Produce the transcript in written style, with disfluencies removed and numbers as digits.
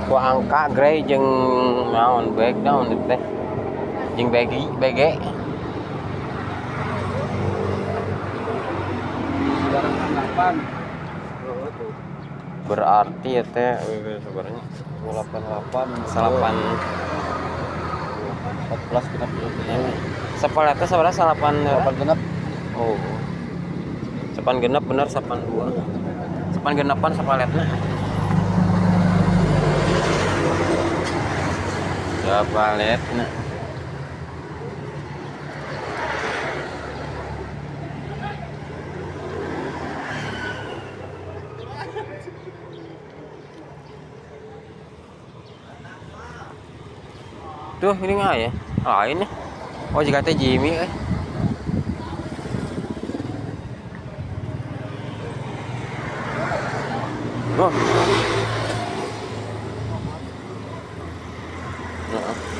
Ku angka grey jeung naon bag naon itu teh. Jeung begi BG. 8. Berarti ya teh sebenarnya 88. Salapan. 14 genap. Sepalet teh sebenarnya salapan. 8 genap. Oh. Sepan genep bener, sepan dua. Sepan genepan sepaletna. Sepaletna. Tuh, ini nggak ya? Lain nih. Oh, jika teh Jimmy eh. Oh. Heeh.